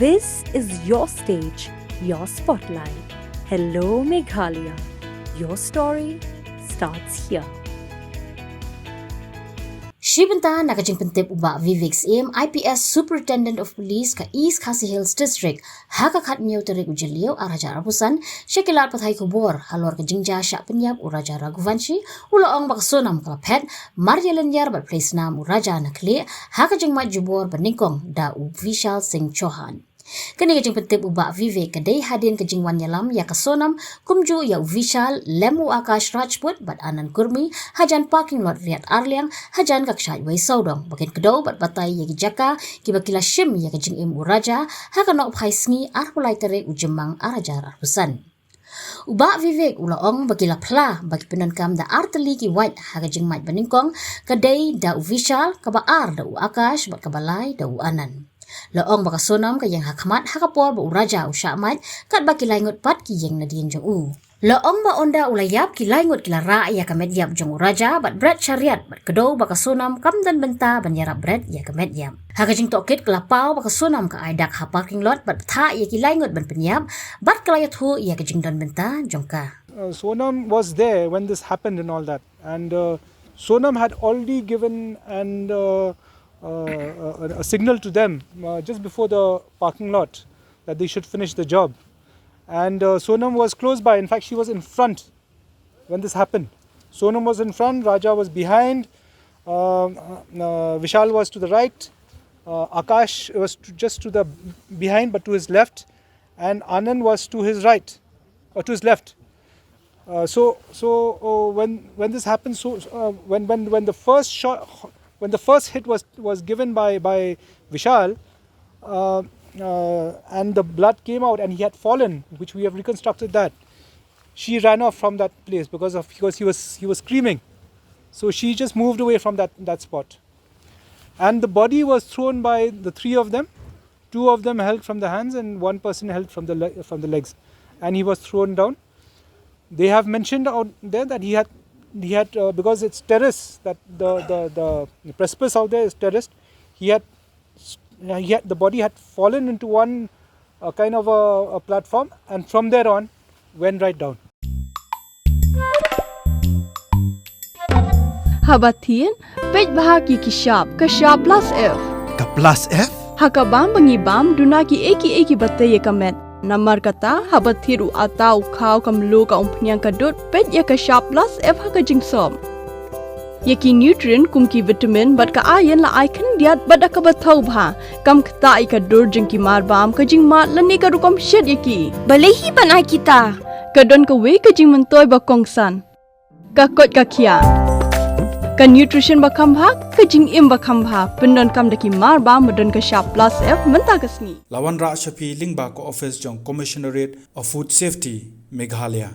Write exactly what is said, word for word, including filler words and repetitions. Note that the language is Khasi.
This is your stage, your spotlight. Hello, Meghalaya. Your story starts here. Shi bynta na ka jingpyntip u Bah Vivek Syiem, I P S Superintendent of Police ka East Khasi Hills District, ha ka khatnïew tarik u Jylliew arhajar arphew san, sha ki lad pathai khubor halor ka jingjia shah pynïap u Raja Raghuvanshi, u la ong ba ka Sonam ka la phet mar ïa lynñiar bad plie snam u Raja na khlieh ha ka jingmait jubor ba nyngkong da u Vishal Singh Chauhan. Kane ka jingpyntip u Bah Vivek ka dei hadien ka jingwan ïalam ïa ka Sonam kumjuh ïa u Vishal lem u Akash Rajput bad Anand Kurmi hajan parking lot Riat Arliang hajan ka kshaid wei sawdong ba kin kdew bad batai ïa ki jaka kiba ki la shim ïa ka jingim u Raja ha ka nohphai sngi arphew lai tarik u Jymmang arhajar arphew san. U Bah Vivek u la ong ba ki la phla ba ki pyndonkam da ar tylli ki wait ha ka jingmait ba nyngkong, ka dei da u Vishal, kaba ar da u Akash bad kaba lai da u Anand. La ong ba ka Sonam ka ïeng ha khmat ha ka por ba u Raja u shah mait, katba ki lai ngut pat ki ïeng nadien jong u. La ong ba ynda u la ïap ki lai ngut ki la rah ïa ka met ïap jong u Raja bad bret sha riat bad kdew ba ka Sonam kam don bynta ban ïarap bret ïa ka met ïap. Ha ka jingtohkit ka la paw ba ka Sonam ka ai dak ha parking lot bad bthah ïa ki lai ngut ban pynïap bad ka la ïathuh ïa ka jingdon bynta jong ka. Uh, Sonam was there when this happened and all that. And uh, Sonam had already given and uh, uh, a, a signal to them uh, just before the parking lot that they should finish the job. And uh, Sonam was close by. In fact, she was in front when this happened. Sonam was in front, Raja was behind, um, uh, uh, Vishal was to the right, uh, Akash was to, just to the behind but to his left, and Anand was to his right or to his left. Uh, so so uh, when when this happened, so uh, when when when the first shot, when the first hit was was given by by Vishal, uh, uh, and the blood came out, and he had fallen, which we have reconstructed that she ran off from that place because of because he was he was screaming. So she just moved away from that that spot, and the body was thrown by the three of them. Two of them held from the hands, and one person held from the le- from the legs, and he was thrown down. They have mentioned out there that he had he had uh, because it's terrace, that the, the the precipice out there is terraced. He had he had the body had fallen into one uh, kind of a, a platform, and from there on went right down. Haba thied, peit bha ki ki shap, ka shap plus F. Ka plus F? Ha ka bam ba ngi bam, duna ki eki eki ba tei ïa ka met. Namar kata, haba thied u ata u khaw ka mluh ka umphniang ka dud, peit ïa ka shap plus F ha ka jingsop. Ïa ki nutrient kum ki vitamin bad ka iron la ai khyndiat bad da kaba thaw bha. Kam ktah ïa ka dur jong ki mar bam ka jingmad lane ka rukom shet ïa ki. Balei hi ban ai kita? Ka don kawei ka jingmyntoi ba kongsan. Ka koit ka khiah. Ka nutrition ba kham bha, ka jingim ba kham bha, pyndonkam da ki mar bam ba don ka shap plus F mynta ka sngi. La wanrah sha phi lyngba ka office jong Commissionerate of Food Safety, Meghalaya.